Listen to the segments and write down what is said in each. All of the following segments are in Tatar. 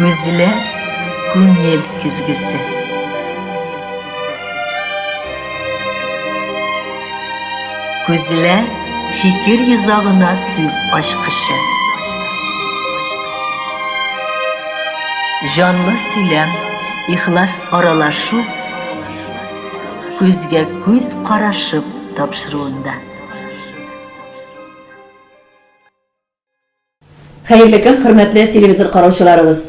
Күзләр күңел көзгесе. Күзләр фикер йозагына сүз ачкычы. Җанлы сөйләм, ихлас аралашу күзгә күз карашып тапшыруында. Хәерле көн, хөрмәтле телевизор караучыларыбыз!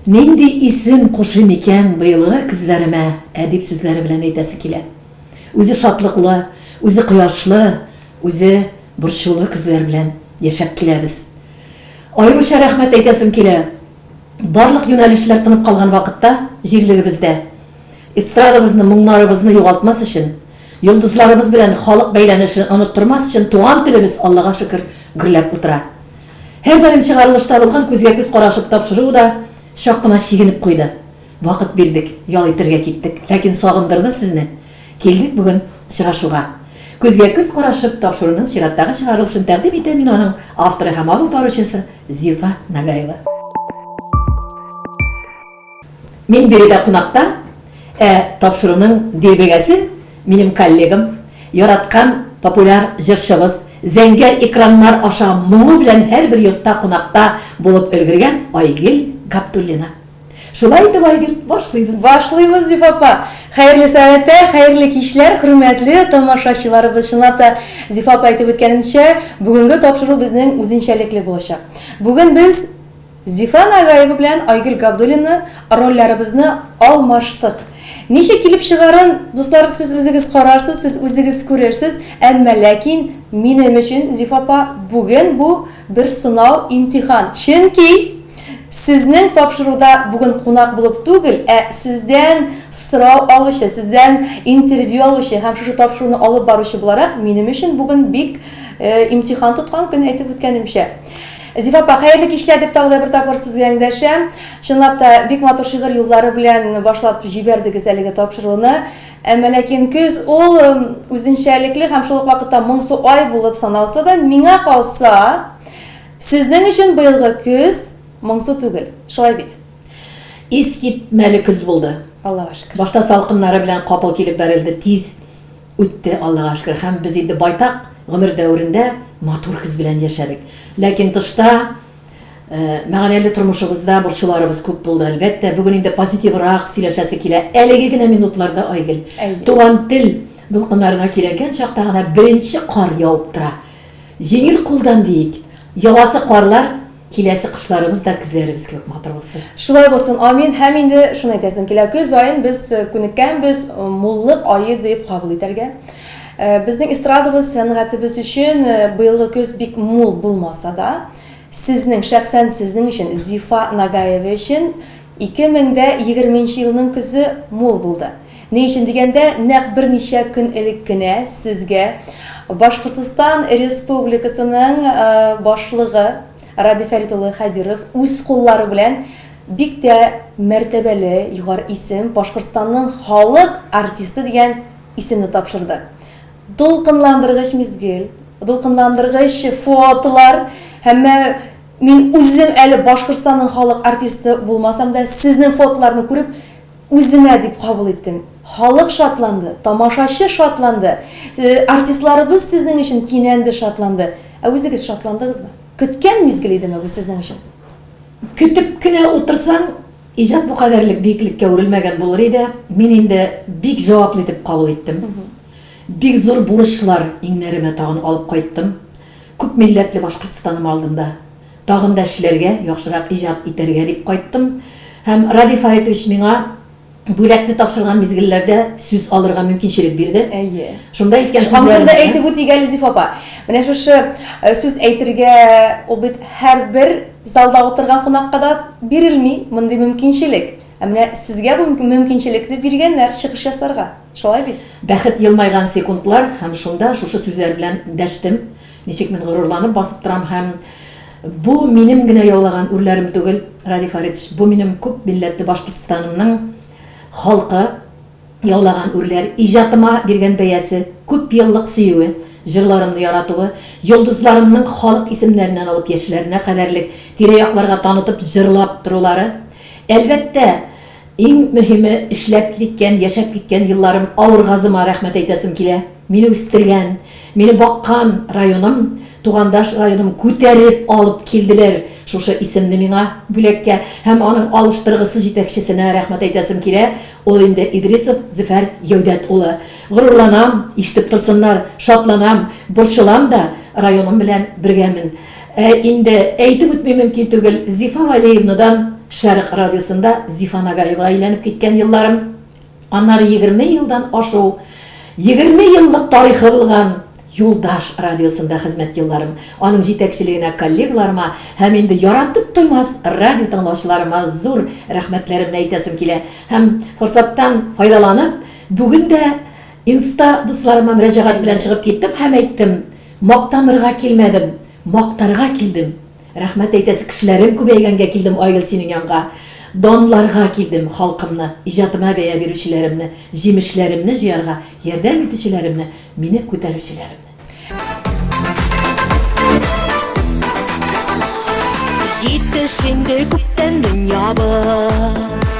Нинди исем кушыйм икән быелгы көзләремә, әдип сүзләре белән әйтәсе килә. Үзе шатлыклы, үзе кояшлы, үзе борчулы көзләр белән яшәп киләбез. Аеруча рәхмәт әйтәсем килә, барлык юнәлешләр тынып калган вакытта җирлегебездә эстрадабызны, моңнарыбызны югалтмас өчен, йолдызларыбыз белән халык бәйләнешен оныттырмас өчен туган телебез, Аллага шөкер, гөрләп утыра. Һәрдаим чыгарылышта булган күзгә-күз карашып тапшыруы да чак кына чигенеп куйды. Вакыт бирдек, ял итәргә киттек, ләкин сагындырды сезне. Килдек бүген очрашуга. Күзгә-күз карашып тапшыруның чираттагы чыгарылышын тәкъдим итәм мин аның авторы һәм алып баручысы Зифа Нагаева. Мин биредә кунакта, ә тапшыруның дилбегәсе минем коллегам, яраткан популяр җырчыбыз, зәңгәр экраннар аша моңы белән һәрбер йортта кунакта булып өлгергән Айгөл Габдуллина. Шулай итеп, Айгөл, башлыйбыз. Башлыйбыз, Зифа апа. Хәерле сәгатьтә, хәерле кичләр, хөрмәтле тамашачыларыбыз. Чынлап та, Зифа апа әйтеп үткәненчә, бүгенге тапшыру безнең үзенчәлекле булачак. Бүген без Зифа Нагаева белән Айгөл Габдуллина рольләребезне алмаштык. Ничек килеп чыгарын, дуслар, сез үзегез карарсыз, сез үзегез күрерсез, әмма ләкин минем өчен, Зифа апа, бүген бу бер сынау, имтихан. Чөнки сезнең тапшыруда бүген кунак булып түгел, ә сездән сорау алучы, сездән интервью алучы һәм шушы тапшыруны алып баручы буларак, минем өчен бүген бик имтихан тоткан көн, әйтеп үткәнемчә. Зифа апа, хәерле кичләр дип тагы да бер тапкыр сезгә эндәшәм. Чынлап та, бик матур шигырь юллары белән башлап җибәрдегез әлеге тапшыруны. Әмма ләкин көз ул үзенчәлекле һәм шул ук вакытта моңсу ай булып саналса да, миңа калса, сезнең өчен быелгы көз моңсу түгел. Шулай бит? Искитмәле көз булды. Аллага шөкер. Башта салкыннары белән капыл килеп бәрелде, тиз Үтте, Аллага шөкер, һәм без инде байтак гомер дәверендә матур көз белән яшәдек. Ләкин тышта мәгънәле тормышыбызда борчуларыбыз күп булды, әлбәттә. Бүген инде позитиврак сөйләшәсе килә. Әлеге генә минутларда, Айгөл, туган тел дулкыннарына киләнгән чакта гына беренче кар явып тора. Җиңел кулдан диик. Явасы карлар Киләсе кышларыбыз да көзләребез кебек матур булсын. Шулай булсын, амин. Һәм инде шуны әйтәсем килә, көз аен без күнеккәнбез муллык ае дип кабул итәргә. Безнең эстрадабыз, сәнгатебез өчен быелгы көз бик мул булмаса да, сезнең, шәхсән сезнең өчен, Зифа Нагаева өчен 2020 нче елның көзе мул булды. Ни өчен дигәндә, нәкъ берничә көн элек кенә сезгә Башкортостан Республикасының башлыгы Радий Фәрит улы Хәбиров үз куллары белән бик тә мәртәбәле югары исем, Башкортстанның халык артисты дигән исемне тапшырды. Дулкынландыргыч мизгел, дулкынландыргыч фотолар һәм мин үзем әле Башкортстанның халык артисты булмасам да, сезнең фотоларны күреп, Үземә дип кабул иттем. Халык шатланды, тамашачы шатланды, артистларыбыз сезнең өчен кинәнде, шатланды. Ә үзегез шатландыгызмы? Көткән мизгел идеме бу сезнең өчен? Көтеп кенә утырсаң, иҗат бу кадәрлек биеклеккә үрелмәгән булыр иде. Мин инде бик җаваплы итеп кабул иттем. Бик зур бурычлар иңнәремә тагын алып кайттым. Күп милләтле Башкортстаным алдында. Тагын да эшләргә, яхшырак иҗат итәргә дип кайттым. Һәм Радий Фаритович миңа бүләкне тапшырган мизгелләрдә сүз алырга мөмкинчелек бирде. Әйе. Шунда әйткән сүзләрем. Анысын да әйтеп үтик әле, Зифа апа. Менә шушы сүз әйтергә ул бит һәрбер залда утырган кунакка да бирелми мондый мөмкинчелек. Ә менә сезгә бу мөмкинчелекне биргәннәр чыгыш ясарга. Шулай бит? Бәхет елмайган секундлар һәм шунда шушы сүзләр белән дәштем. Ничек мин горурланып басып торам һәм бу минем генә яулаган үрләрем түгел, Радий Фаритович, бу минем күп милләтле Башкортстанымның халкы яулаган үрләр, иҗатыма биргән бәясе, күп еллык сөюе. җырларымны яратуы, йолдызларымның халык исемнәреннән алып яшьләренә кадәрлек тирә-якларга танытып җырлап торулары. Әлбәттә, иң мөһиме, эшләп киткән, яшәп киткән елларым Авыргазыма рәхмәт әйтәсем килә. Мине үстергән, мине баккан районым, тугандаш районым күтәреп алып килделәр шушы исемне миңа бүләккә һәм аның алыштыргысыз җитәкчесенә рәхмәт әйтәсем килә, ул инде Идрисов Зөфәр Яүдәт улы. Горурланам, ишетеп торсыннар, шатланам, борчылам да, районым белән бергәмен. Ә инде әйтеп үтми мөмкин түгел, Зифа Вәлиевнадан Шәрык радиосында Зифа Нагаевага әйләнеп киткән елларым. Аннары 20 елдан ашу, 20 еллык тарихы булган Юлдаш радиосында хезмәт елларым, аның җитәкчелегенә коллегаларыма һәм инде яратып туймас радио тыңлаучыларыма зур рәхмәтләремне әйтәсем килә. Һәм форсаттан файдаланып, бүген дә инста дусларыма мөрәҗәгать белән чыгып киттем һәм әйттем, мактанырга килмәдем, мактарга килдем. Рәхмәт әйтәсе кешеләрем күбәйгәнгә килдем, Айгөл, синең янга. Данларга килдем халкымны, иҗатыма бәя бирүчеләремне, җимешләремне җыярга ярдәм итүчеләремне, мине күтәрүчеләремне. Җитеш инде күптән дөньябыз,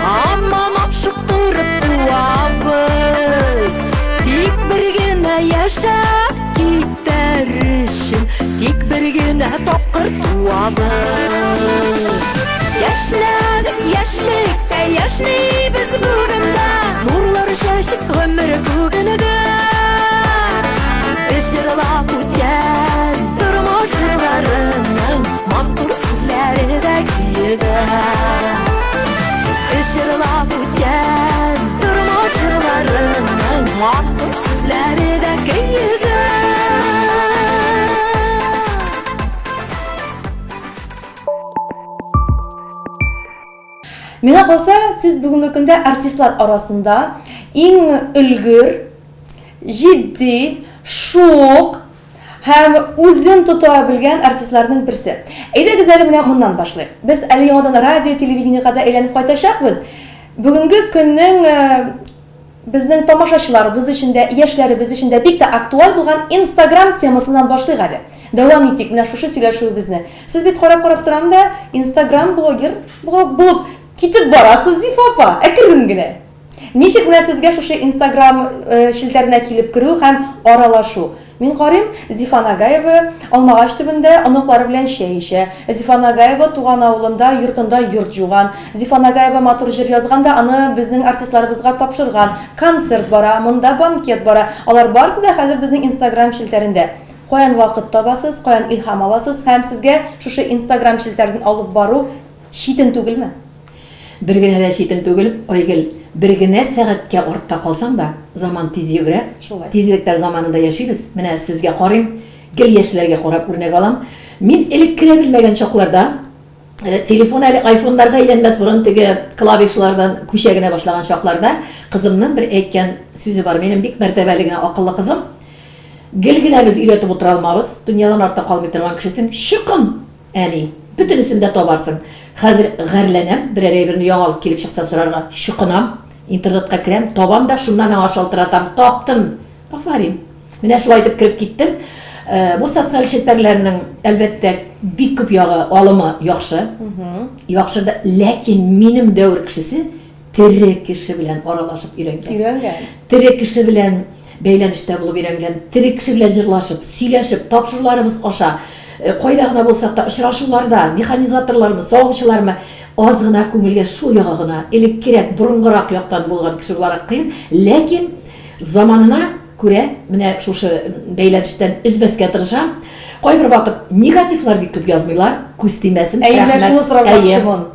Һаман ашыктырып туабыз. Тик бер генә яшәп китәр өчен, Тик бер генә тапкыр туабыз. Яшьнәдек яшьлектә, яшьнибез бүген дә, Нурлар чәчеп гомер күгендә. Без җырлап үткән тормыш җырларының Матур сүзләре дә көе дә. Без җырлап үткән тормыш җырларының Матур сүзләре дә көе дә. Миңа калса, сез бүгенге көндә артистлар арасында иң өлгер, җитди, шук һәм үзен тота белгән артистларның берсе. Әйдәгез әле менә моннан башлыйк. Без әле яңадан радио, телевидениегә дә әйләнеп кайтачакбыз. Бүгенге көннең э, Безнең тамашачыларыбыз өчен дә, яшьләребез өчен дә бик тә актуаль булган Инстаграм темасыннан башлыйк әле. Дәвам итик менә шушы сөйләшүебезне. Сез бит карап-карап торам да, Инстаграм блогер булып китеп барасыз, Зифа апа, әкрен генә. Ничек менә сезгә шушы Инстаграм э, челтәренә килеп керү һәм аралашу? Мин карыйм, Зифа Нагаева алмагач төбендә оныклары белән чәй эчә. Зифа Нагаева туган авылында, йортында йорт жуган. Зифа Нагаева матур җыр язган да, аны безнең артистларыбызга тапшырган. Концерт бара, монда банкет бара. Алар барысы да хәзер безнең Инстаграм челтәрендә. Каян вакыт табасыз, каян илһам аласыз һәм сезгә шушы Инстаграм челтәрен алып бару читен түгелме? Бер генә дә читен түгел, Айгөл. Бер генә сәгатькә артта калсаң да, заман тиз йөгерә. Шулай. Тизлекләр заманында яшибез. Менә сезгә карыйм, гел яшьләргә карап үрнәк алам. Мин элек керә белмәгән чакларда, э, телефон әле айфоннарга әйләнмәс борын теге клавишлардан күчә генә башлаган чакларда, кызымның бер әйткән сүзе бар. Минем бик мәртәбәле генә акыллы кызым. Гел генә без өйрәтеп утыра алмабыз. Дөньядан артта калмый торган кешесең. Чыкын! Әни, бөтенесен дә табарсың. Хәзер гарьләнәм, берәр әйберне яңалык килеп чыкса сорарга чокынам. Интернетка керәм, табам да, шуннан аңа шалтыратам. Таптым! Афәрин! Менә шулай итеп кереп киттем. Э, бу социаль челтәрләрнең, әлбәттә, бик күп ягы, алымы яхшы. Яхшы да, ләкин минем дәвер кешесе тере кеше белән аралашып өйрәнгән. Өйрәнгән. Тере кеше белән бәйләнештә булып өйрәнгән, тере кеше белән җырлашып, сөйләшеп, тапшыруларыбыз аша, э, кайда гына булсак та, очрашуларда, механизаторлармы, савымчылармы, аз гына күңелгә шул ягы гына, элеккерәк, борынгырак яктан булган кеше буларак кыен, ләкин заманына күрә менә шушы бәйләнештән өзмәскә тырышам. Кайбер вакыт негативлар бик күп язмыйлар, күз тимәсен. Әйе, менә шуны сорамакчымын.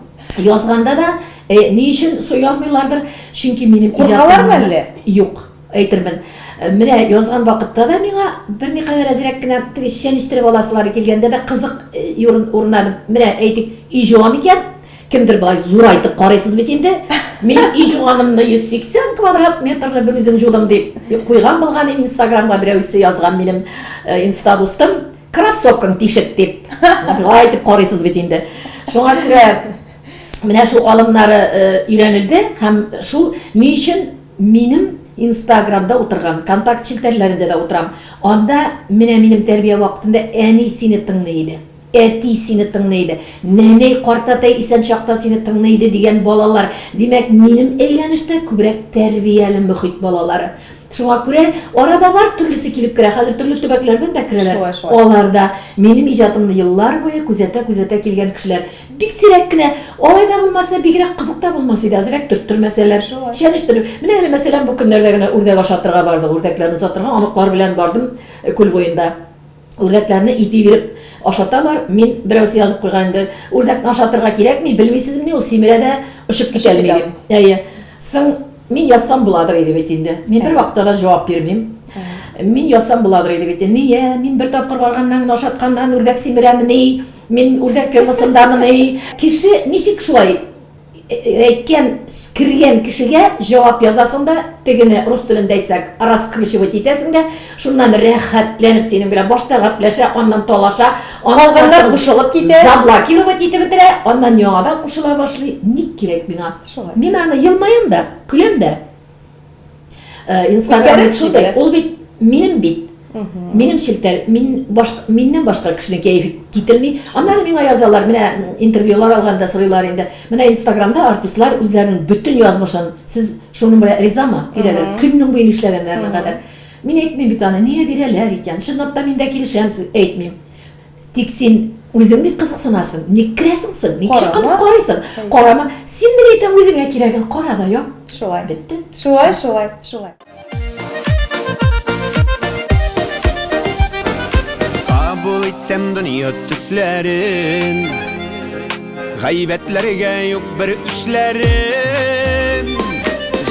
Язганда да, э, ни өчен язмыйлардыр? Чөнки минем Куркалармы әллә? Юк, әйтермен. Э, менә язган вакытта да миңа берникадәр әзрәк кенә теге чәнечтереп аласылары килгәндә дә кызык э, урыннан, менә әйтик, өй җуам икән, кемдер болай зурайтып карыйсыз бит инде. Мин өй жуганымны 180 квадрат метрны бер үзем жудым дип куйган булган Инстаграмга берәүсе язган минем э, инста дустым. Кроссовкаң тишек дип. Болай итеп карыйсыз бит инде. Шуңа күрә менә шул алымнары э, өйрәнелде һәм шул ни өчен минем Инстаграмда утырган, контакт челтәрләрендә дә утырам. Анда менә минем тәрбия вакытында әни сине тыңлый иде. Әти сине тыңлый иде, нәнәй, картәтәй исән чакта сине тыңлый иде дигән балалар. Димәк, минем әйләнештә күбрәк тәрбияле мохит балалары. Шуңа күрә арада бар төрлесе килеп керә. Хәзер төрле төбәкләрдән дә керәләр. Шулай, шулай. Алар да минем иҗатымны еллар буе күзәтә-күзәтә килгән кешеләр. Бик сирәк кенә, алай да булмаса, бигрәк кызык та булмас иде, әзрәк төрттермәсәләр, Шулай. чәнечтереп. Менә әле, мәсәлән, бу көннәрдә генә үрдәк ашатырга бардык, үрдәкләрне сатырга, оныклар белән бардым күл буенда. Үрдәкләрне ипи биреп ашаталар. Мин берәүсе язып куйган инде. Үрдәкне ашатырга кирәкми, белмисезмени, ул симерә дә очып китә алмый дип. Әйе. Соң мин язсам буладыр иде бит инде. Мин бер вакытта да җавап бирмим. Мин язсам буладыр иде бит. Нигә? Мин бер тапкыр барганнан гына ашатканнан үрдәк симерәмени? Мин үрдәк фермасындамыни? Кеше ничек шулай әйткән, кергән кешегә җавап язасың да, тегене рус телендә әйтсәк, раскручивать итәсең дә, шуннан рәхәтләнеп синең белән башта гәпләшә, аннан талаша, калганнар кушылып китә, заблокировать итеп бетерә, аннан яңадан кушыла башлый. Ник кирәк миңа? Шулай. Мин аны елмаям да, көләм дә. Э, Инстаграм бит шундый, ул бит минем бит. Минем челтәр, мин башка, миннән башка кешенең кәефе кителми. Аннары миңа язалар, менә интервьюлар алганда сорыйлар инде. Менә Инстаграмда артистлар үзләренең бөтен язмышын, сез шуның белән ризамы? Бирәләр. Көннең буе нишләгәннәренә кадәр. Мин әйтмим бит аны, нигә бирәләр икән? Чынлап та мин дә килешәм, әйтмим. Тик син үзең бит кызыксынасың. Ник керәсең соң? Ник чыкынып карыйсың? Карама. Син мин әйтәм үзеңә кирәген кара да яп. Шулай. Бетте. Шулай, шулай, шулай. Кабул иттем дөнья төсләрен. Гайбәтләргә юк бер үчләрем.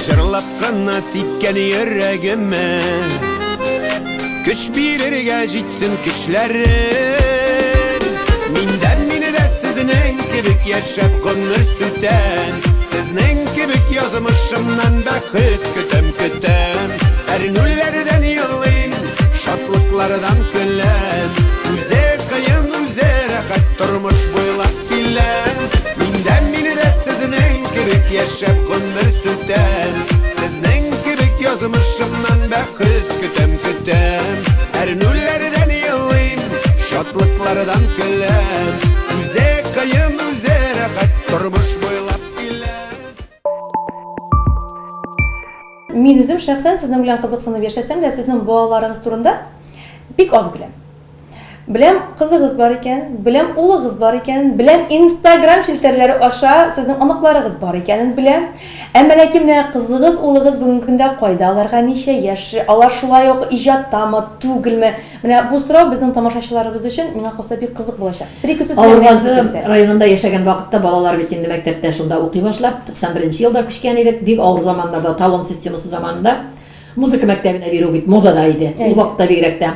Җырлап кына типкән йөрәгемә. Көч бирергә җитсен көчләрем. Миндә мине дә сезнең кебек яшәп гомер сүтәм. Сезнең кебек язмышымнан бәхет көтәм, көтәм. Әрнүләрдән елыйм, шатлыклардан көләм. Үзе кыен, үзе рәхәт тормыш буйлап киләм. Миндә мине дә сезнең кебек яшәп гомер сүтәм. Сезнең кебек язмышымнан бәхет көтәм, көтәм. Әрнүләрдән елыйм, шатлыклардан көләм. Үзе кыен, үзе рәхәт тормыш буйлап киләм. Мин үзем шәхсән сезнең белән кызыксынып яшәсәм дә, сезнең балаларыгыз турында бик аз беләм. Беләм, кызыгыз бар икән, беләм, улыгыз бар икән, беләм, Инстаграм челтәрләре аша сезнең оныкларыгыз бар икәнен беләм. Әмма ләкин менә кызыгыз, улыгыз бүгенге көндә кайда, аларга ничә яшь, алар шулай ук иҗаттамы, түгелме? Менә бу сорау безнең тамашачыларыбыз өчен, миңа калса, бик кызык булачак. Бер-ике сүз белән Авыргазы әйтеп китсәң. районында яшәгән вакытта балалар бит инде мәктәптә шунда укый башлап, 91 нче елда күчкән идек, бик авыр заманнарда, талон системасы заманында. Музыка мәктәбенә бирү бит модада иде. Ул вакытта бигрәк тә.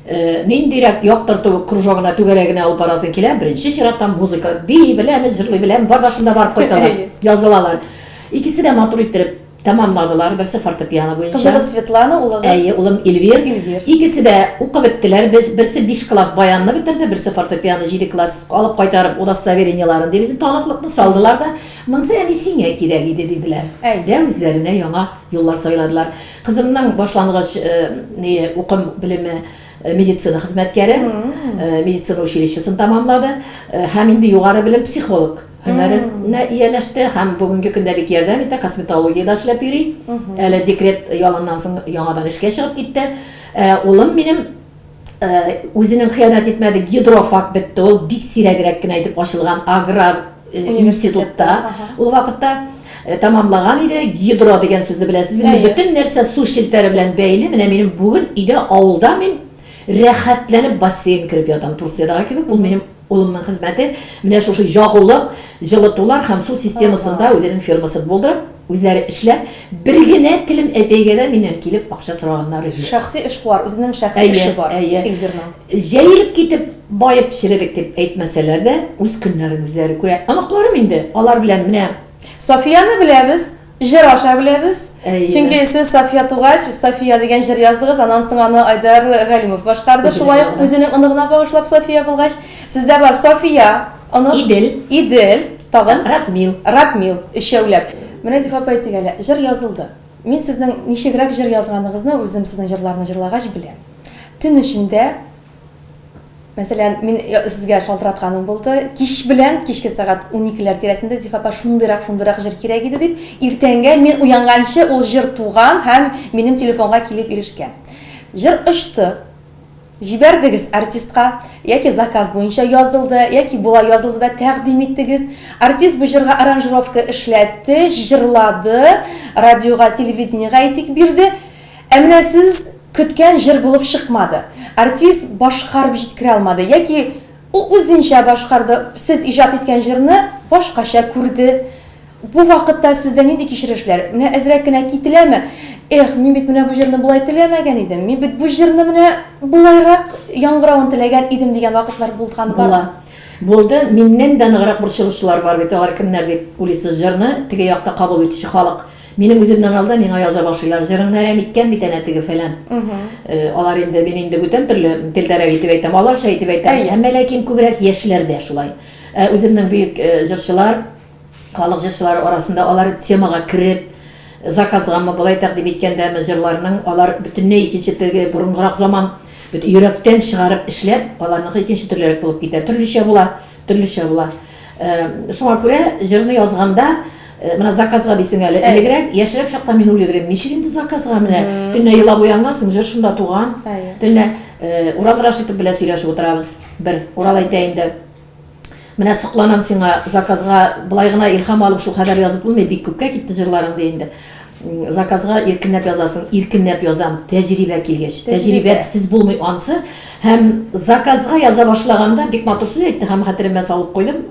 Э, ниндирәк яктырту кружогына, түгәрәгенә алып барасың килә, беренче чиратта музыка. Бии беләме, җырлый беләме, бар да шунда барып кайталар, язылалар. Икесе дә матур иттереп тәмамладылар, берсе фортепиано буенча. Кызыгыз Светлана, улыгыз? Әйе, улым Эльвир. Эльвир. Икесе дә укып беттеләр. Без, берсе 5 класс баянны бетерде, берсе фортепиано 7 класс алып кайтарып удостоверениеларын дибез, таныклыкны салдылар да, монысы әни сиңа кирәк иде диделәр. Әйе. Дә үзләренә яңа юллар сайладылар. Кызымның башлангыч ни укым белеме медицина хезмәткәре, медицина училищесын тәмамлады һәм инде югары белем психолог һөнәренә ияләште һәм бүгенге көндә бик ярдәм итә, косметологиядә эшләп йөри. Әле декрет ялыннан соң яңадан эшкә чыгып китте. Улым минем Үзенең хыянәт итмәде, гидрофак бетте ул, бик сирәгрәк кенә итеп ачылган аграр институтта. Ул вакытта тәмамлаган иде. Гидро дигән сүзне беләсезме? Бөтен нәрсә су челтәре белән бәйле. Менә минем бүген өйдә авылда мин рәхәтләнеп бассейн кереп ятам Турциядагы кебек. Ул минем улымның хезмәте. Менә шушы ягулык, җылытулар һәм су системасында үзенең фирмасын булдырып, үзләре эшләп, бер генә телем әтәйгә дә миннән килеп акча сораганнары юк. Шәхси эшкуар, үзенең шәхси эше бар Эльвирның. Җәелеп китеп, баеп чередек дип әйтмәсәләр дә, үз көннәрен үзләре күрә. Оныкларым инде, алар белән менә. Софияне беләбез. Җыр аша беләбез. Әйе. Чөнки сез София тугач, София дигән җыр яздыгыз, аннан соң аны Айдар Галимов башкарды. Үзенең Шулай ук оныгына. үзенең оныгына багышлап София булгач, сездә бар София, онык. Идел. Идел, тагын? Ратмил. Ратмил, өчәүләп. Менә Зифа апа әйтик әле, җыр язылды. Мин сезнең ничегрәк җыр язганыгызны үзем сезнең җырларны җырлагач беләм. Төн эчендә, мәсәлән, мин сезгә шалтыратканым булды, кич белән, кичке сәгать уникеләр тирәсендә, Зифа апа, шундыйрак, шундыйрак җыр кирәк иде дип, иртәнгә мин уянганчы ул җыр туган һәм минем телефонга килеп ирешкән. Җыр очты. Җибәрдегез артистка, яки заказ буенча язылды, яки болай язылды да тәкъдим иттегез. Артист бу җырга аранжировка эшләтте, җырлады, радиога, телевидениегә әйтик, бирде. Ә менә сез көткән җыр булып чыкмады. Артист башкарып җиткерә алмады, яки ул үзенчә башкарды, сез иҗат иткән җырны башкача күрде. Бу вакытта сездә нинди кичерешләр? Менә әзрәк кенә кителәме? Эх, мин бит менә бу җырны болай теләмәгән идем, мин бит бу җырны менә болайрак яңгыравын теләгән идем дигән вакытлар булганы бармы? Була. Булды. Миннән дә ныграк борчылучылар бар бит. Алар кемнәр дип уйлыйсыз? Җырны теге якта кабул итүче халык. Минем үземнән алда миңа яза башлыйлар. Җырыңны әрәм иткән бит әнә теге фәлән. Алар инде, мин инде бүтән төрле телдәрәк итеп әйтәм, аларча итеп әйтәм. Әмма ләкин күбрәк яшьләрдә шулай. Ә үземнең бөек җырчылар, халык җырчылары арасында алар темага кереп, заказгамы, болай тәкъдим иткәндәме җырларның алар бөтенләй икенче теге борынгырак заман бөт йөрәктән чыгарып эшләп, аларныкы икенче төрлерәк булып китә. Төрлечә була, төрлечә була. Шуңа күрә җырны язганда, менә заказга дисең әле, элегрәк, яшьрәк чакта мин уйлый идем, ничек инде заказга менә, төнлә елап уянгансың, җыр шунда туган. Төнлә Урал Рашитов белән сөйләшеп утырабыз. Бер Урал әйтә инде, Менә сокланам сиңа, заказга болай гына илһам алып шул кадәр язып булмый, бик күпкә китте җырларың, ди инде. Заказга иркенләп язасың, иркенләп язам, тәҗрибә килгәч. Тәҗрибәсез булмый ансы. Һәм заказга яза башлаганда бик матур сүз әйтте һәм хәтеремә салып куйдым.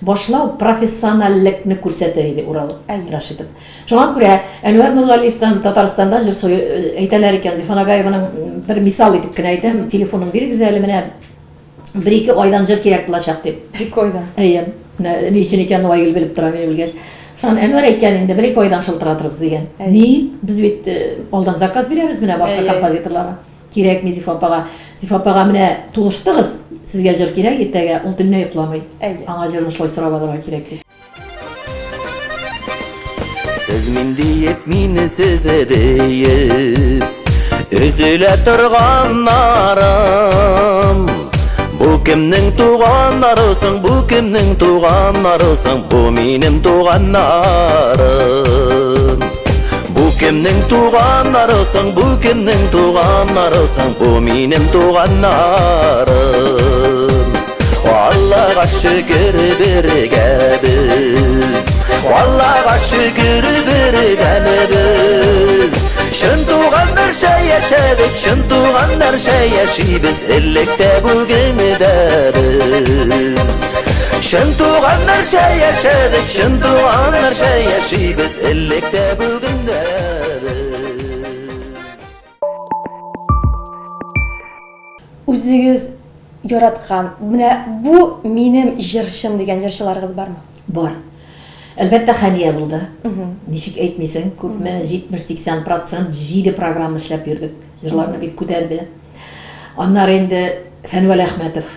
Башлау профессиональлекне күрсәтә, диде Урал Рашитов. Шуңа күрә Әнвәр Нургалиевтан Татарстанда җыр әйтәләр икән, Зифа Нагаеваның бер мисал итеп кенә әйтәм, телефонын бирегез әле менә Бер-ике айдан җыр кирәк булачак дип. Бер-ике айдан. Әйе. Менә ни өчен икәнен Айгөл белеп тора, мине белгәч. Шуннан Әнвәр әйткән инде, бер-ике айдан шылтыратырбыз дигән. Ни? Без бит э, алдан заказ бирәбез менә башка композиторларга. Кирәкми Зифа апага. Зифа апага менә тулыштыгыз, сезгә җыр кирәк иртәгә, ул төнлә йокламый. Аңа җырны шулай сорап алырга кирәк дип. Сез мин диеп, мине сез диеп Өзелә торганнарым Бу кемнең туганнары соң, бу кемнең туганнары соң, бу минем туганнарым. Бу кемнең туганнары соң, бу кемнең туганнары соң, бу минем туганнарым. Аллага шөкер бергә без Аллага шөкер бергә без Чын туганнарча яшәдек, чын туганнарча яшибез Элек тә бүген дә без Чын туганнарча яшәдек, чын туганнарча яшибез Элек тә бүген дә без Үзегез яраткан, менә бу минем җырчым дигән җырчыларыгыз бармы? Бар. Әлбәттә, Хәния булды. Ничек әйтмисең, күпме, 70-80 процент, җиде программа эшләп йөрдек. Җырларны бик күтәрде. Аннары инде Фәнвәл Әхмәтов.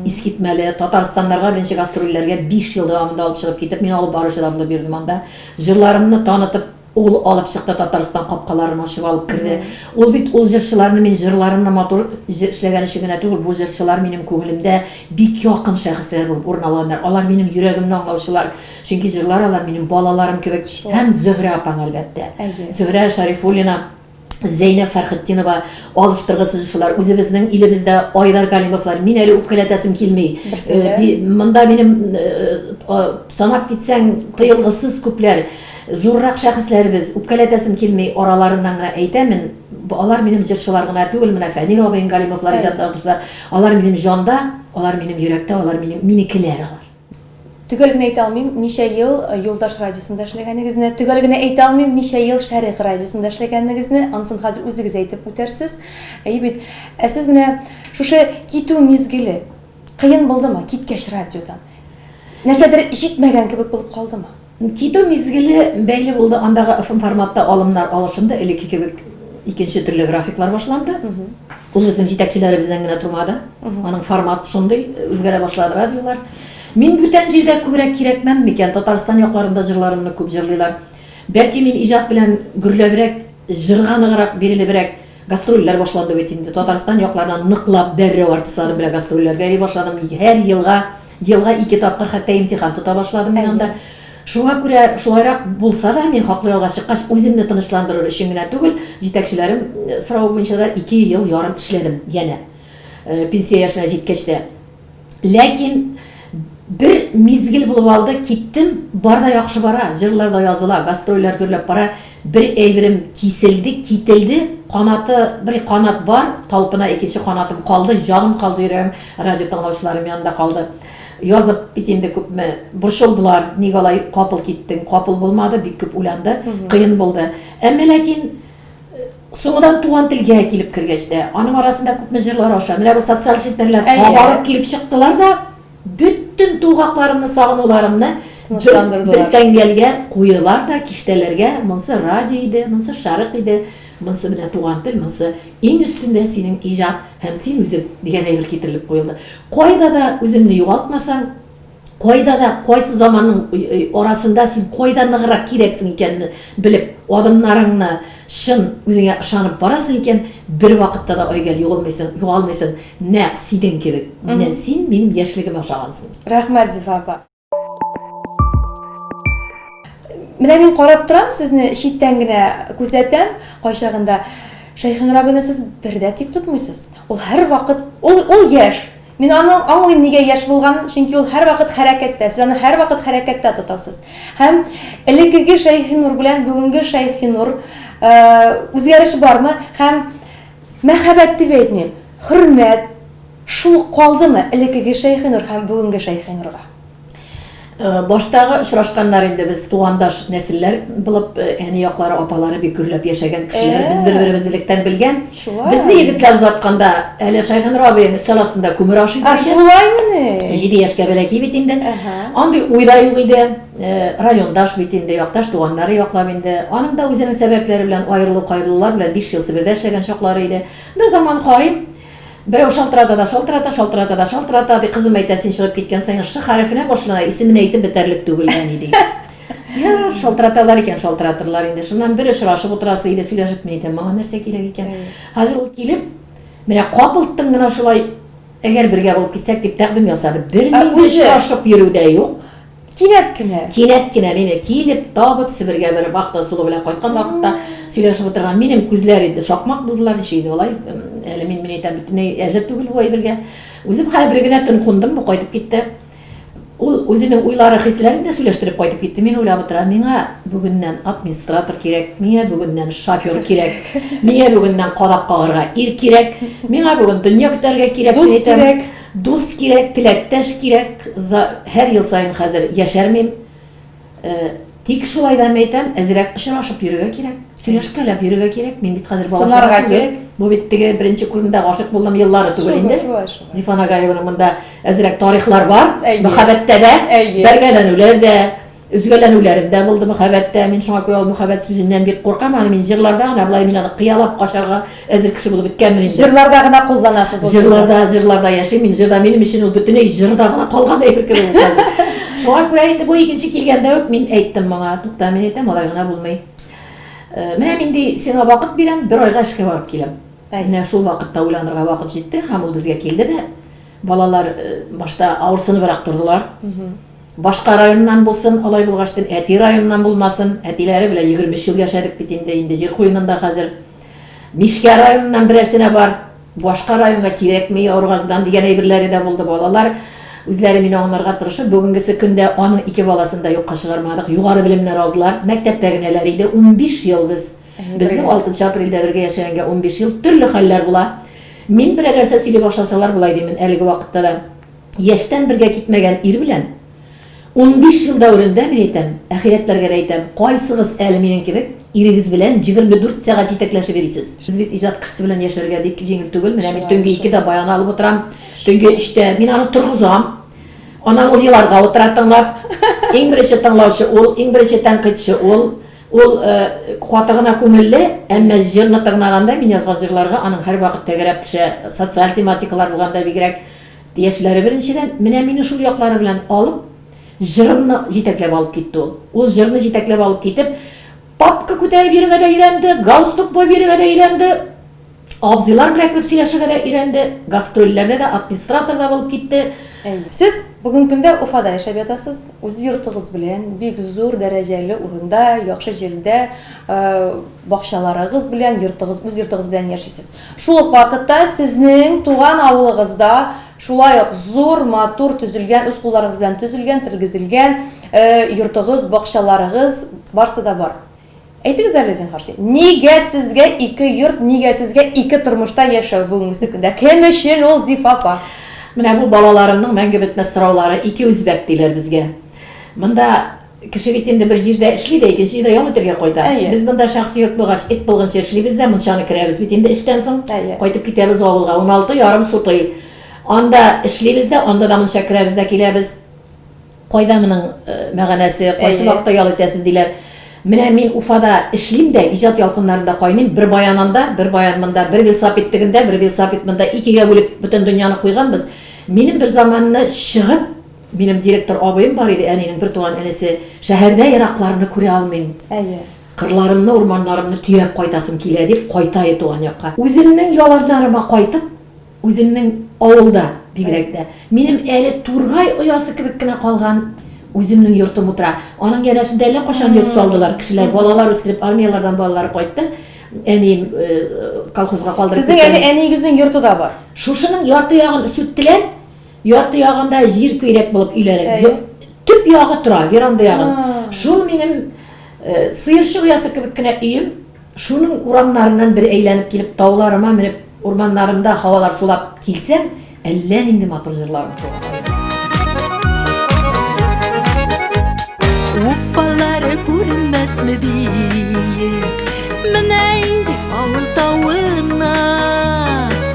Искитмәле. Татарстаннарга беренче гастрольләргә 5 ел дәвамында алып чыгып китеп, мин алып баручы да булып йөрдем анда. Җырларымны танытып, Ул алып чыкты Татарстан капкаларын ачып алып керде. Ул бит ул җырчыларны мин җырларымны матур эшләгән өчен генә түгел, бу җырчылар минем күңелемдә бик якын шәхесләр булып урын алганнар. Алар минем йөрәгемне аңлаучылар. Чөнки җырлар алар минем балаларым кебек. Һәм Зөһрә апаң, әлбәттә. Зөһрә Шәрифуллина, Зәйнәб Фәрхетдинова алыштыргысыз җырчылар. Үзебезнең илебездә Айдар Галимовлар. Мин әле үпкәләтәсем килми. Монда минем санап китсәң, тыелгысыз күпләр. Зуррак шәхесләребез, үпкәләтәсем килми, араларыннан гына әйтәмен, алар минем җырчылар гына түгел, менә Фәнир абыең Галимовлар иҗаттагы дуслар, алар минем җанда, алар минем йөрәктә, алар минем, минекеләр алар. Төгәл генә әйтә алмыйм, ничә ел Юлдаш радиосында эшләгәнегезне, төгәл генә әйтә алмыйм, ничә ел Шәрык радиосында эшләгәнегезне, анысын хәзер үзегез әйтеп үтәрсез. Әйе бит. Ә сез менә шушы китү мизгеле кыен булдымы, киткәч радиодан? Нәрсәдер җитмәгән кебек булып калдымы? Китү мизгеле бәйле булды, андагы FM форматта алымнар алышынды, элекке кебек икенче төрле графиклар башланды. Ул безнең җитәкчеләребездән генә тормады. Аның формат шундый, үзгәрә башлады радиолар. Мин бүтән җирдә күбрәк кирәкмәм микән? Татарстан якларында җырларымны күп җырлыйлар. Бәлки мин иҗат белән гөрләбрәк, җырга ныграк бирелебрәк, гастрольләр башланды бит инде. Татарстан якларына ныклап дәррәү артистларым белән гастрольләргә йөри башладым. Һәр елга, елга ике тапкыр хәтта имтихан тота башладым мин анда. Шуңа күрә шулайрак булса да, мин хаклы ялга чыккач, үземне тынычландырыр өчен генә түгел, җитәкчеләрем соравы буенча да ике ел ярым эшләдем янә. Пенсия яшенә җиткәч тә. Ләкин бер мизгел булып алды, киттем, бар да яхшы бара, җырлар да языла, гастрольләр гөрләп бара. Бер әйберем киселде, кителде, канаты, бер канат бар, талпына икенче канатым калды, җаным калды, йөрәгем радио тыңлаучыларым янында калды. Язып бит инде күпме борчылдылар, ник алай капыл киттең, капыл булмады, бик күп уйланды, кыен булды. Әмма ләкин Соңыннан туган телгә килеп кергәч тә, аның арасында күпме җырлар аша, менә бу социаль челтәрләр кабарып килеп чыктылар да, бөтен тулгакларымны, сагынуларымны бер тәңгәлгә куелар да, киштәләргә, монсы радио иде, монсы шәрык иде, монсы менә туган тел, монсы иң өстендә синең иҗат һәм син үзең дигән әйбер китерелеп куелды. Кайда да үзеңне югалтмасаң, Кайда да, кайсы заманның арасында син кайда ныграк кирәксең икәнне белеп, адымнарыңны чын үзеңә ышанып барасың икән, бер вакытта да Айгөл югалмыйсың, югалмыйсың, нәкъ синең кебек. Менә син минем яшьлегемә ошагансың. Рәхмәт, Зифа апа. Менә мин карап торам сезне, читтән генә күзәтәм, кайчагында Шәйхинур абыйны сез бер дә тик тотмыйсыз. Ул һәрвакыт, ул, ул яшь. Мин аны аңлыйм нигә яшь булганын, чөнки ул һәрвакыт хәрәкәттә, сез аны һәрвакыт хәрәкәттә тотасыз. Һәм элеккеге Шәйхинур белән бүгенге Шәйхинур үзгәреш бармы? Һәм мәхәббәт дип әйтмим, хөрмәт шул калдымы элеккеге Шәйхинур һәм бүгенге Шәйхинурга? Баштагы очрашканнар инде без тугандаш нәселләр булып, әни яклары, апалары бик гөрләп яшәгән кешеләр. Без бер-беребезне электән белгән. Безне егетләр озатканда, әле Шәйхинур абыең өстәл астында күмер ашый иде. Шулаймыни? 7 яшькә бәләкәй бит инде. Андый уй да юк иде. Райондаш бит инде, якташ туганнары яклап инде. Аның да үзенең сәбәпләре белән аерылу-каерылулар белән 5 ел Себердә эшләгән чаклары иде. Бер заман карыйм, Берәү шалтырата да шалтырата, шалтырата да шалтырата, ди, кызым әйтә, син чыгып киткән саен ш хәрефенә башлана, исемен әйтеп бетәрлек түгел, әни, ди. Ярар, шалтыраталар икән, шалтыратырлар инде. Шуннан бер очрашып утырасы иде, сөйләшеп, мин әйтәм, моңа нәрсә кирәк икән. Хәзер ул килеп, менә капылттың гына шулай, әгәр бергә булып китсәк, дип тәкъдим ясады. Бер мин очрашып йөрү дә юк. Кинәт кенә. Кинәт кенә мине килеп, табып, Себергә бер вахта ысулы белән кайткан вакытта сөйләшеп утырган. Минем күзләр инде шакмак булдылар, ничек инде алай? Әле мин, мин әйтәм, бөтенләй әзер түгел бу әйбергә. Үзем хәзер бер генә төн кундым, бу кайтып китте. Ул үзенең уйлары, хисләрен дә сөйләштереп кайтып китте. Мин уйлап утырам, миңа бүгеннән администратор кирәк, миңа бүгеннән шофер кирәк, миңа бүгеннән кадак кагарга ир кирәк, миңа бүген дөнья көтәргә кирәк, Дус кирәк. Дус кирәк, теләктәш кирәк, за һәр ел саен хәзер яшәрмим. Тик шулай да мәйтәм, әзрәк очрашып йөрергә кирәк, сөйләшкәләп йөрергә кирәк. Мин бит хәзер бала Сынарга кирәк. Бу бит теге беренче күренүдә гашыйк булдым еллары түгел инде. Шулай, шулай. Зифа Нагаеваның монда әзрәк тарихлар бар. Мәхәббәттә дә, бәргәләнүләр дә, Өзгәләнүләрем дә булды мөхәббәттә. Мин шуңа күрә ул мөхәббәт сүзеннән бик куркам. Аны мин җырларда гына, болай мин аны кыялап качарга әзер кеше булып беткәнмен инде. Җырларда гына кулланасыз ул сүзне. Җырларда, җырларда яшим мин. Җырда минем өчен ул бөтенләй җырда гына калган әйбер кебек ул хәзер. Шуңа күрә инде бу икенче килгәндә үк мин әйттем моңа, тукта, мин әйтәм, алай гына булмый. Менә мин ди, сиңа вакыт бирәм, бер айга эшкә барып киләм. Менә шул вакытта уйланырга вакыт җитте һәм ул безгә килде дә. Балалар башта авырсыныбрак тордылар. Башка районнан булсын, алай булгачтын, әти районыннан булмасын, әтиләре белән 23 ел яшәдек бит инде, инде җир куенында хәзер. Мишкә районыннан берәрсенә бар, башка районга кирәкми, Авыргазыдан дигән әйберләре дә булды. Балалар үзләре мине аңларга тырышып, бүгенгесе көндә аның ике баласын да юкка чыгармадык, югары белемнәр алдылар, мәктәптә генәләр иде, 15 ел без, безнең 6 апрельдә бергә яшәгәнгә 15 ел, төрле хәлләр була. Мин берәр нәрсә сөйли башласалар, болай димен, әлеге вакытта да. Яшьтән бергә китмәгән ир белән 15 ел дәверендә, мин әйтәм, әхирәтләргә дә әйтәм, кайсыгыз әле минем кебек ирегез белән 24 сәгать җитәкләшеп йөрисез? Без бит иҗат кешесе белән яшәргә бик җиңел түгел. Менә мин төнге икедә баян алып утырам, төнге өчтә мин аны торгызам. Аннан ул еларга утыра тыңлап. Иң беренче тыңлаучы ул, иң беренче тәнкыйтьче ул. Ул каты гына күңелле, әмма җырны тыңлаганда, мин язган җырларга аның һәрвакыт тәгәрәп төшә, социаль тематикалар булганда бигрәк. Яшьләре беренчедән, менә мине шул яклары белән алып, җырымны җитәкләп алып китте ул. Ул җырны җитәкләп алып китеп, Папка күтәреп йөрергә дә өйрәнде, галстук буып йөрергә дә өйрәнде, абзыйлар белән кереп сөйләшергә дә өйрәнде, гастрольләрдә дә администратор да булып китте. Әйе. Сез бүгенге көндә Уфада яшәп ятасыз, үз йортыгыз белән, бик зур дәрәҗәле урында, яхшы җирдә, бакчаларыгыз белән, йортыгыз, үз йортыгыз белән яшисез. Шул ук вакытта сезнең туган авылыгызда шулай ук зур, матур төзелгән, үз кулларыгыз белән төзелгән, тергезелгән йортыгыз, бакчаларыгыз, барсы да бар. Әйтегез әле, зинһар өчен, нигә сезгә ике йорт, нигә сезгә ике тормышта яшәү бүгенгесе көндә? Кем өчен ул, Зифа апа? Менә бу балаларымның мәңге бетмәс сораулары, ике үзбәк диләр безгә. Монда кеше бит инде бер җирдә эшли дә, икенче җирдә ял итәргә кайта. Әйе. Без монда шәхси йорт булгач, эт булганчы эшлибез дә, мунчаны керәбез бит инде эштән соң. Әйе. Кайтып китәбез авылга, 16 ярым сутый. Анда эшлибез дә, анда да мунча керәбез дә киләбез. Кайда моның э, мәгънәсе, кайсы Әйе. вакытта ял итәсез диләр. Менә мин Уфада эшлим дә, иҗат ялкыннарында кайныйм, бер баян анда, бер баян монда, бер велосипед тегендә, бер велосипед монда, икегә бүлеп бөтен дөньяны куйганбыз. Минем бер заманны чыгып, минем директор абыем бар иде, әнинең бер туган энесе, шәһәрдә еракларны күрә алмыйм. Әйе. Кырларымны, урманнарымны төяп кайтасым килә дип кайта иде туган якка. Үземнең яланнарыма кайтып, Үземнең авылда, бигрәк тә. Минем әле тургай оясы кебек кенә калган үземнең йортым утыра. Аның янәшендә әллә кайчан йорт салдылар кешеләр, балалар үстереп, армияләрдән балалары кайтты. Әнием колхозга калдырып Сезнең әле әниегезнең йорты да бар. Шушының ярты ягын сүттеләр, ярты ягында җир көйрәк булып өйләре. Төп ягы тора, веранда ягын. Шул минем сыерчык оясы кебек кенә өем. Шуның урамнарыннан бер әйләнеп килеп, тауларыма менеп, урманнарымда һавалар сулап килсәм, әллә нинди матур җырларым туа. Уфалары күренмәсме биек, Менә инде авыл тавына.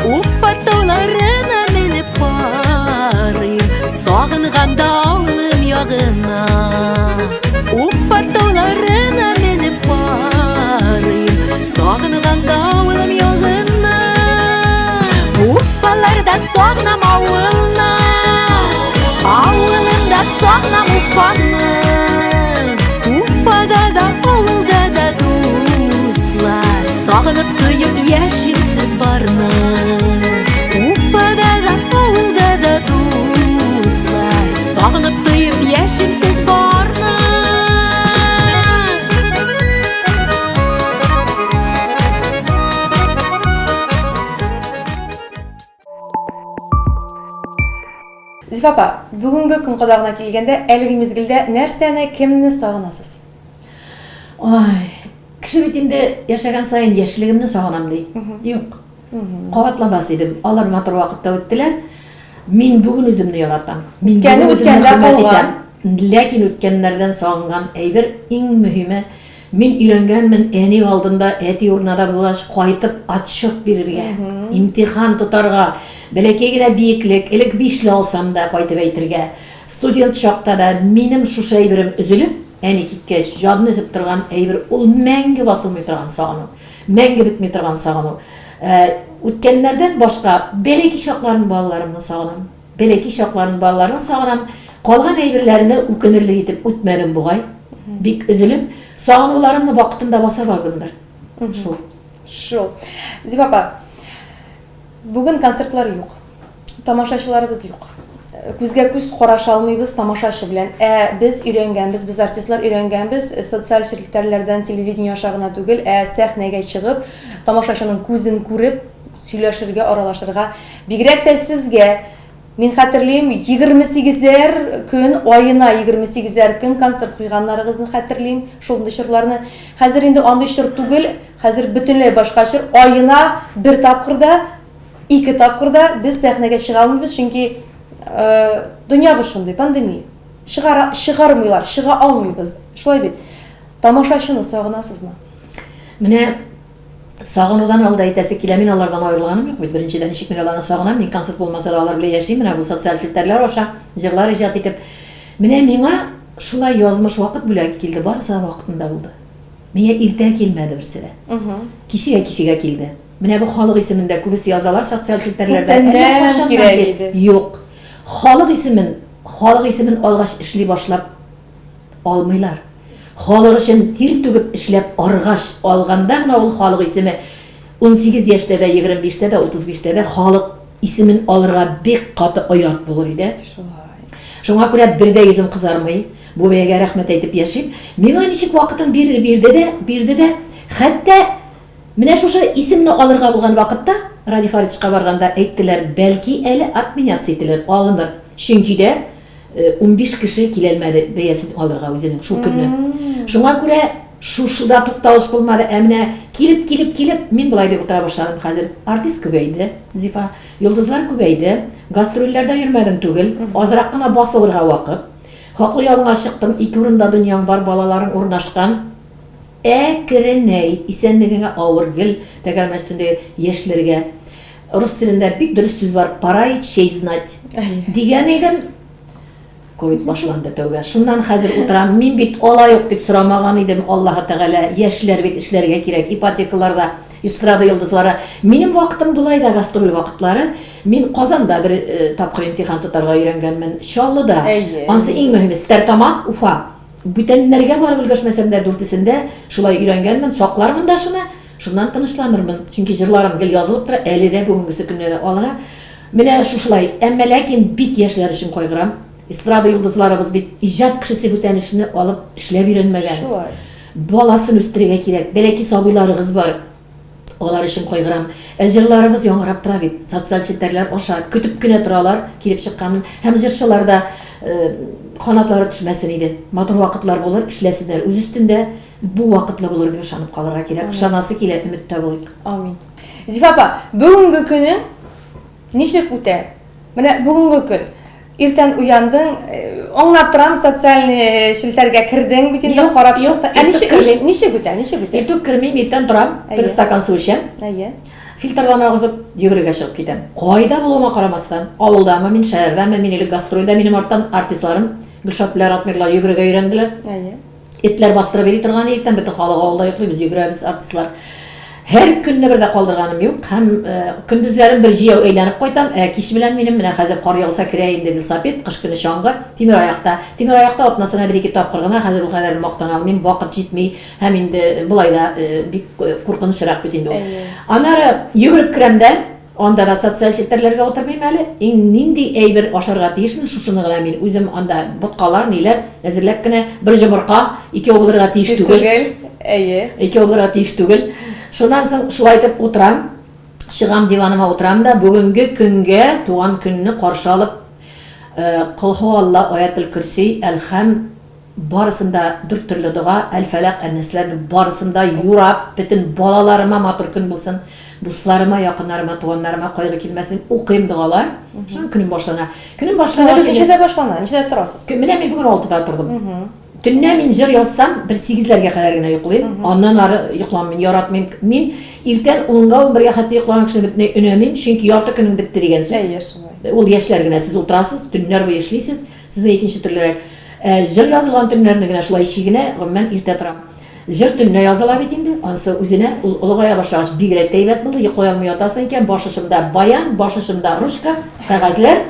Уфа тауларына менеп карыйм, Сагынганда авылым ягына. Уфа тауларына менеп карыйм, Сагынганда авылым ягына. Уфаларда сагынам авылны, Авылымда сагынам Уфаны. Уфада да, авылда да дуслар, Сагынып тоеп яшим сез барны. Уфада да, авылда да дуслар, Сагынып тоеп яшим сез барны. Зифа апа, бүгенге көн кадагына килгәндә, әлеге мизгелдә нәрсәне, кемне сагынасыз? Ай, кеше бит инде яшәгән саен яшьлегемне сагынам ди. Юк. Кабатламас идем. Алар матур вакытта үттеләр. Мин бүген үземне яратам. Мин Үткәне бүген үземне үткәндә хөрмәт калган. итәм. Ләкин үткәннәрдән сагынган әйбер иң мөһиме, мин өйрәнгәнмен әни алдында, әти урнада булгач, кайтып отчет бирергә, имтихан тотарга, бәләкәй генә биеклек, элек бишле алсам да кайтып әйтергә. Студент чакта да минем шушы әйберем өзелеп, әни киткәч, җанны өзеп торган әйбер, ул мәңге басылмый торган сагыну. Мәңге бетми торган сагыну. Үткәннәрдән башка бәләкәй чакларын балаларымны сагынам. Бәләкәй чакларын балаларны сагынам. Калган әйберләрне үкенерлек итеп үтмәдем бугай. Бик өзелеп, сагынуларымны вакытында баса бардымдыр. Шул. Шул. Зифа апа, бүген концертлар юк. Тамашачыларыбыз юк. Күзгә күз караша алмыйбыз тамашачы белән. Ә без өйрәнгәнбез, без артистлар өйрәнгәнбез социаль челтәрләрдән, телевидение аша гына түгел, ә сәхнәгә чыгып, тамашачының күзен күреп, сөйләшергә, аралашырга. Бигрәк тә сезгә, мин хәтерлим, 28-әр көн, аена 28-әр көн концерт куйганнарыгызны хәтерлим, шундый чорларны. Хәзер инде андый чор түгел, хәзер бөтенләй башка чор. Аена бер тапкыр да Ике тапкыр да без сәхнәгә чыга алмыйбыз, чөнки дөньябыз шундый, пандемия. Чыгара, чыгармыйлар, чыга алмыйбыз. Шулай бит. Тамашачыны сагынасызмы? Менә сагынудан алда әйтәсе килә, мин алардан аерылганым юк бит. Беренчедән, ничек мин аларны сагынам, мин концерт булмаса да алар белән яшим, менә бу социаль челтәрләр аша җырлар иҗат итеп. Менә миңа шулай язмыш вакыт бүләк килде, барысы да вакытында булды. Миңа иртә килмәде берсе дә. Кичегә-кичегә килде. Менә бу халык исемен дә күбесе язалар социаль челтәрләрдә. Күптәннән кирәк иде. Юк. Халык исемен, халык исемен алгач эшли башлап алмыйлар. Халык өчен тир түгеп эшләп аргач алганда гына ул халык исеме 18 яшьтә дә, 25 тә дә, 35 тә дә халык исемен алырга бик каты оят булыр иде. Шулай. Шуңа күрә бер дә йөзем кызармый. Бу бәягә рәхмәт әйтеп яшим. Миңа ничек вакытын бирде, бирде дә, бирде дә. Хәтта менә шушы исемне алырга булган вакытта, Радий Фаритовичка барганда әйттеләр, бәлки әле отменяться ителер, алыныр. Чөнки дә 15 кеше киләлмәде бәясен алырга үзенең шул көнне. Шуңа күрә шушыда тукталыш булмады. Ә менә килеп, килеп, килеп, мин болай дип утыра башладым хәзер. Артист күбәйде, Зифа. Йолдызлар күбәйде. Гастрольләрдә йөрмәдең түгел. Азрак кына басылырга вакыт. Хаклы ялыңа чыктың, ике урында дөньяң бар, балаларың урнашкан. Әкренәй, исәнлегеңә авыр, гел тәгәрмәч өстендә яшьләргә. Рус телендә бик дөрес сүз бар, пора и честь знать. Дигән идем, ковид башланды тәүбә. Шуннан хәзер утырам. Мин бит алай ук дип сорамаган идем, Аллаһы Тәгалә, яшьләр бит эшләргә кирәк, ипотекаларда, эстрада йолдызлары. Минем вакытым болай да гастроль вакытлары. Мин Казанда бер э, тапкыр имтихан тотарга өйрәнгәнмен, Чаллыда. Ансы иң мөһиме, Стәртамак, Уфа. Бүтәннәргә барып өлгәшмәсәм дә, дүртесендә шулай өйрәнгәнмен, саклармын да шуны. Шуннан тынычланырмын, чөнки җырларым гел язылып тора, әле дә бүгенгесе көндә дә алына. Менә шушылай. Әмма ләкин бик яшьләр өчен кайгырам. Эстрада йолдызларыбыз бит иҗат кешесе бүтән эшне алып эшләп өйрәнмәгән. Шулай. Баласын үстерергә кирәк, бәләкәй сабыйларыгыз бар. Алар өчен кайгырам. Ә җырларыбыз яңгырап тора бит, социаль челтәрләр аша көтеп кенә торалар килеп чыкканын. Һәм җырчылар да канатлары төшмәсен иде. Матур вакытлар булыр, эшләсеннәр үз өстендә. Бу вакытлы булыр дип ышанып калырга кирәк. Ышанасы килә, өметтә булыйк. Амин. Зифа апа, бүгенге көнең ничек үтә? Менә бүгенге көн. Иртән уяндың, э, аңлап торам, социальный э, челтәргә кердең бит инде, карап чыктың. Ә ничек ничек үтә? Ничек үтә? Иртүк кермим, иртән торам, бер стакан су эчәм. Әйе. Фильтрдан агызып, йөгерергә чыгып китәм. Кайда булуыма карамастан, авылдамы мин, шәһәрдәме мин, элек гастрольдә минем арттан артистларым Гөлшат белән Ратмирлар йөгерергә өйрәнделәр. Әйе. Этләр бастырып йөри торган иртән бөтен халык авылда йоклый, без йөгерәбез, артистлар. Һәр көнне бер дә калдырганым юк. Һәм э, көндезләрен бер җияү әйләнеп кайтам, ә кич белән минем менә хәзер кар яуса керә инде велосипед, кыш көне чаңгы, тимер аякта. Тимер аякта атнасына бер-ике тапкыр гына, хәзер ул кадәр мактана алмыйм, вакыт җитми һәм инде болай да э, бик э, куркынычрак бит инде ул. Аннары йөгереп керәм дә, Анда да социаль челтәрләргә утырмыйм әле. Иң нинди әйбер ашарга тиешмен, шушыны гына мин үзем анда боткалар, ниләр әзерләп кенә, бер җомырка, икәү булырга тиеш түгел. Түгел, әйе. Икәү булырга тиеш түгел. Шуннан соң шулай итеп утырам. Чыгам диваныма утырам да, бүгенге көнгә туган көнне каршы алып, э, Колһуалла, Аятел Көрси, Әлхәм, Барысын да дүрт төрле дога, Әл-Фәләк, Ән-Нәсләрне барысын да юрап, бөтен балаларыма матур көн булсын, дусларыма, якыннарыма, туганнарыма кайгы килмәсен дип укыйм догалар. Шуннан көнем башлана. Көнем башлана. Көнегез ничәдә башлана? Ничәдә торасыз? Менә мин бүген алтыда тордым. Төнлә мин җыр язсам, бер сигезләргә кадәр генә йоклыйм. Аннан ары йокламыйм, яратмыйм. Мин иртән унга, унбергә хәтле йоклаган кешене бөтенләй өнәмим, чөнки ярты көнең бетте дигән сүз. Әйе, шулай. Ул яшьләр генә, сез утырасыз, төннәр буе эшлисез. Сезнең икенче төрлерәк. Ә җыр язылган төннәрне генә шулай чигенә, гомумән, иртә торам. Җыр төнлә языла бит инде, анысы үзенә, ул олыгая башлагач бигрәк тә әйбәт булды, йоклый алмый ятасың икән, баш очымда баян, баш очымда ручка, кәгазьләр.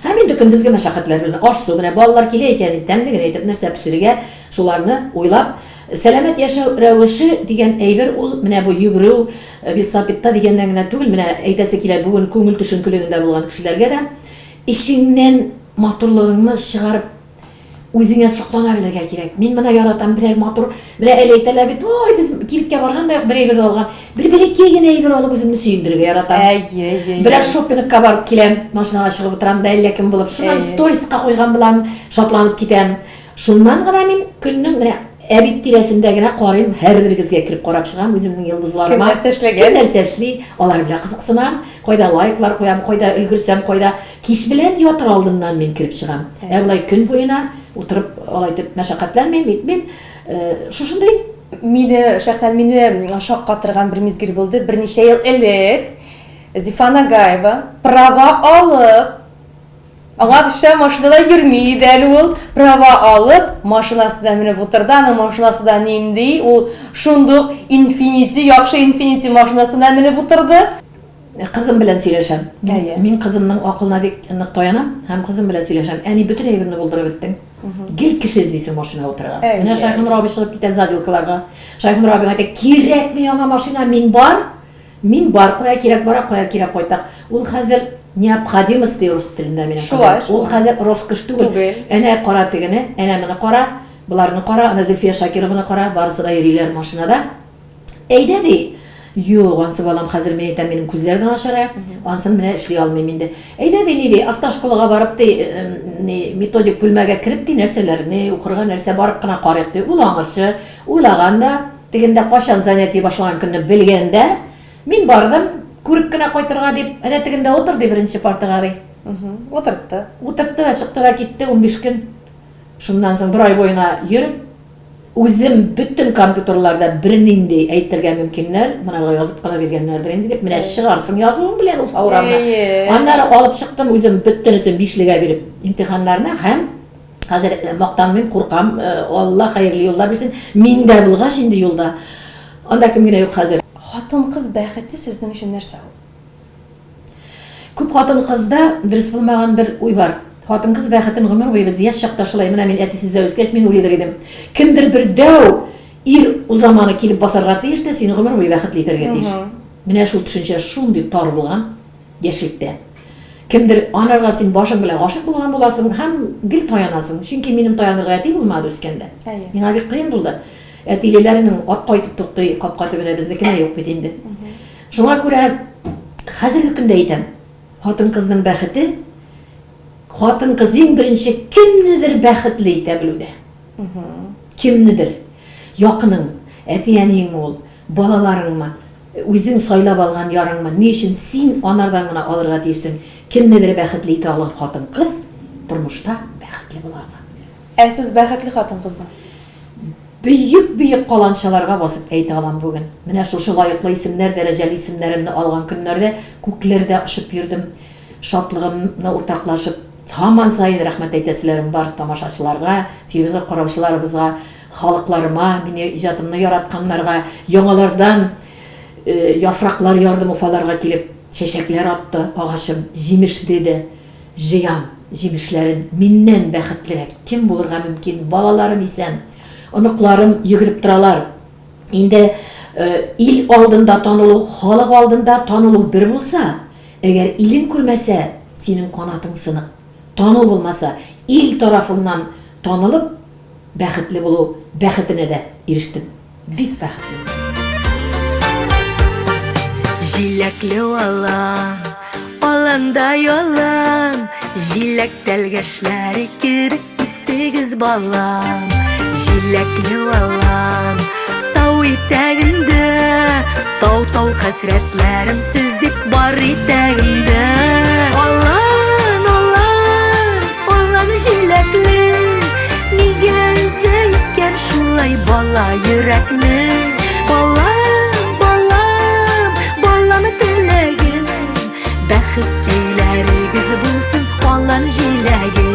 Һәм инде көндезге мәшәкатьләр белән, аш-су, менә балалар килә икән, тәмле генә итеп нәрсә пешерергә, шуларны уйлап. Сәламәт яшәү рәвеше дигән әйбер ул менә бу йөгерү, велосипедта дигәннән генә түгел, менә әйтәсе килә, бүген күңел төшенкелегендә булган кешеләргә дә, Эчеңнән матурлыгыңны чыгарып, үзеңә соклана белергә кирәк. Мин моны яратам, берәр матур, менә әле әйтәләр бит, ой, без кибеткә барганда юк, бер әйбер дә алган. Бер бәләкәй генә әйбер алып үземне сөендерергә яратам. Әйе, әйе. Берәр шопингка барып киләм, машинага чыгып утырам да әллә кем булып, шуннан сториска куйган булам, шатланып китәм. Шуннан гына мин көннең менә әбит тирәсендә генә карыйм, һәрберегезгә кереп карап чыгам үземнең йолдызларыма. Кем нәрсә эшләгән? Кем нәрсә эшли, алар белән кызыксынам, кайда лайклар куям, кайда өлгерсәм, кайда кич белән ятыр алдыннан мин кереп чыгам. Ә болай көн буена утырып алай итеп мәшәкатьләнмим, итмим. Э, шушындый. Мине, шәхсән мине шаккатырган бер мизгел булды. Берничә ел элек Зифа Нагаева права алып, Аңа акча машинада йөрми иде әле ул. Права алып, машинасына менеп утырды. Аның машинасы да нинди? Ул шундук Инфинити, яхшы Инфинити машинасына менеп утырды. Кызым белән сөйләшәм. Әйе. Мин кызымның акылына бик нык таянам һәм кызым белән сөйләшәм. Әни, бөтен әйберне булдырып беттең. Гел кеше эзлисең машина утырырга. Менә Шайхнур абый чыгып китә заделкаларга. Шайхнур абый әйтә, кирәкми яңа машина, мин бар. Мин бар, кая кирәк бара, кая кирәк кайта. Ул хәзер необходимость ди рус телендә минем Шулай, кызым. Ул хәзер роскошь түгел. Түгел. Әнә кара тегене, әнә моны кара, боларны кара, әнә Зөлфия Шакированы кара, барысы да йөриләр машинада. Әйдә ди. Юк, ансы балам, хәзер мин әйтәм, минем күзләр дә начарая, ансын менә эшли алмыйм инде. Әйдә ди, ни ди, автошколага барып ди, ни, методик бүлмәгә кереп ди, нәрсәләрне укырга, нәрсә барып кына карыйк ди. Ул аңырчы уйлаган да, тегендә кайчан занятие башланган көнне белгән дә, мин бардым, күреп кенә кайтырга дип, әнә тегендә утыр ди беренче партага ди. Утыртты. Утыртты да чыкты да китте, 15 көн. Шуннан соң бер ай буена йөреп, Үзем бөтен компьютерларда бернинди әйтергә мөмкиннәр, монарга язып кына биргәннәрдер инде дип, менә чыгарсың язуың белән Уфа урамына. Аннары алып чыктым үзем бөтенесен бишлегә биреп имтиханнарны һәм хәзер э, мактанмыйм, куркам, э, Алла хәерле юллар бирсен. Мин дә булгач инде юлда. Анда кем генә юк хәзер. Хатын-кыз бәхете сезнең өчен нәрсә ул? Күп хатын-кызда дөрес булмаган бер уй бар. Хатын-кыз бәхетен гомер буе без яшь чакта шулай, менә мин әтисез дә үскәч, мин уйлыйдыр идем. Кемдер бер дәү ир узаманы килеп басарга тиеш тә, сине гомер буе бәхетле итәргә тиеш. Менә шул төшенчә шундый тар булган яшьлектә. Кемдер анарга син башың белән гашыйк булган буласың һәм гел таянасың. Чөнки минем таянырга әти булмады үскәндә. Миңа бик кыен булды. Әтилеләрнең ат кайтып туктый капка төбенә, безнекенә юк бит инде. Шуңа күрә хәзерге көндә әйтәм, хатын-кызның бәхете, хатын-кыз иң беренче кемнедер бәхетле итә белүдә. Кемнедер. Якының, әти-әниеңме ул, балаларыңмы, үзең сайлап алган ярыңмы, ни өчен син анардан гына алырга тиешсең? Кемнедер бәхетле итә алган хатын-кыз тормышта бәхетле була ала. Ә сез бәхетле хатын-кызмы? Бөек-бөек каланчаларга басып әйтә алам бүген. Менә шушы лаеклы исемнәр, дәрәҗәле исемнәремне алган көннәрдә күкләрдә очып йөрдем. Шатлыгымны уртаклашып, һаман саен рәхмәт әйтәселәрем бар тамашачыларга, телевизор караучыларыбызга, халыкларыма, мине иҗатымны яратканнарга, яңалардан яфраклар ярдым Уфаларга килеп, чәчәкләр атты агачым, җимеш бирде. Җыям җимешләрен, миннән бәхетлерәк кем булырга мөмкин, балаларым исән, оныкларым йөгереп торалар. Инде ил алдында танылу, халык алдында танылу бер булса, әгәр илең күрмәсә, синең канатың сынык. Тану булмаса, ил тарафыннан танылып, бәхетле булу бәхетенә дә ирештем. Бик бәхетлемен. Җиләкле алан, аланда ялан, Җиләк тәлгәшләре кебек үстегез балам. Җиләкле алан, тау итәгендә, Тау-тау хәсрәтләрем сез дип бар итәгендә. Алан, алан, алан җиләкле, Нигә өзә икән шулай бала йөрәкне? Балам, балам, балам теләгем, Бәхеткәйләрегез булсын алан җиләге.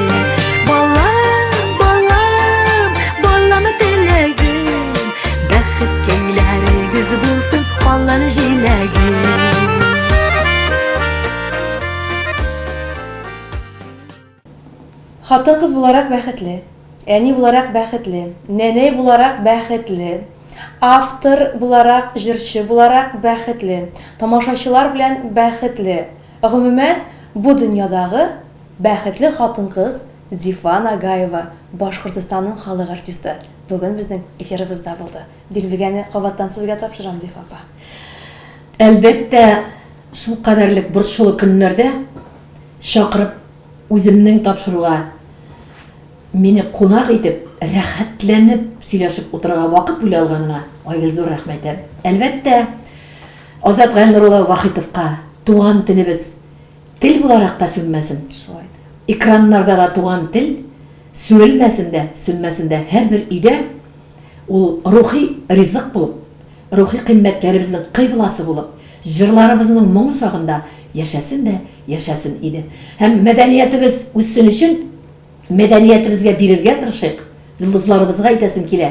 Балам, балам, балам теләгем, Бәхеткәйләрегез булсын алан җиләге. Хатын-кыз буларак бәхетле, әни буларак бәхетле, нәнәй буларак бәхетле, автор буларак, җырчы буларак бәхетле, тамашачылар белән бәхетле. Гомумән, бу дөньядагы бәхетле хатын-кыз Зифа Нагаева, Башкортостанның халык артисты, бүген безнең эфирыбызда булды. Дилбегәне кабаттан сезгә тапшырам, Зифа апа. Әлбәттә, шулкадәрлек борчулы көннәрдә чакырып Үземнең тапшыруга мине кунак итеп, рәхәтләнеп сөйләшеп утырырга вакыт бүлә алганына Айгөл зур рәхмәт. Әлбәттә, Азат Гайнур улы Вахитовка туган телебез тел буларак та сүнмәсен. Шулай. Экраннарда да туган тел сүрелмәсен дә, сүнмәсен дә. Һәрбер өйдә ул рухи ризык булып, рухи кыйммәтләребезнең кыйбласы булып, җырларыбызның моңы сагында яшәсен дә яшәсен иде. Һәм мәдәниятебез үссен өчен мәдәниятебезгә бирергә тырышыйк, йолдызларыбызга әйтәсем килә.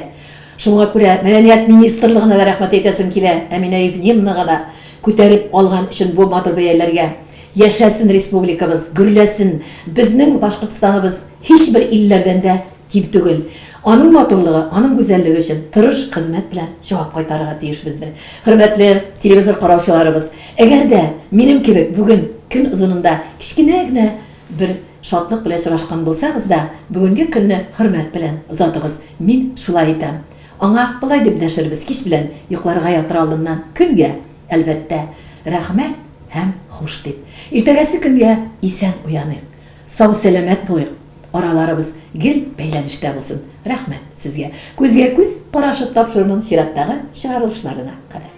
Шуңа күрә мәдәният министрлыгына да рәхмәт әйтәсем килә, Әминә Евневнага да күтәреп алган өчен бу матур бәяләргә. Яшәсен республикабыз, гөрләсен! Безнең Башкортстаныбыз һичбер илләрдән дә. ким түгел. Аның матурлыгы, аның гүзәллеге өчен тырыш хезмәт белән җавап кайтарырга тиешбездер. Хөрмәтле телевизор караучыларыбыз, әгәр дә минем кебек бүген көн озынында кечкенә генә бер шатлык белән очрашкан булсагыз да, бүгенге көнне хөрмәт белән озатыгыз. Мин шулай итәм. Аңа болай дип дәшербез кич белән йокларга ятыр алдыннан, көнгә, әлбәттә, рәхмәт һәм хуш дип. Иртәгәсе көнгә исән уяныйк. Сау-сәламәт булыйк, араларыбыз гел бәйләнештә булсын. Рәхмәт сезгә. Күзгә-күз карашып тапшыруның чираттагы чыгарылышларына кадәр.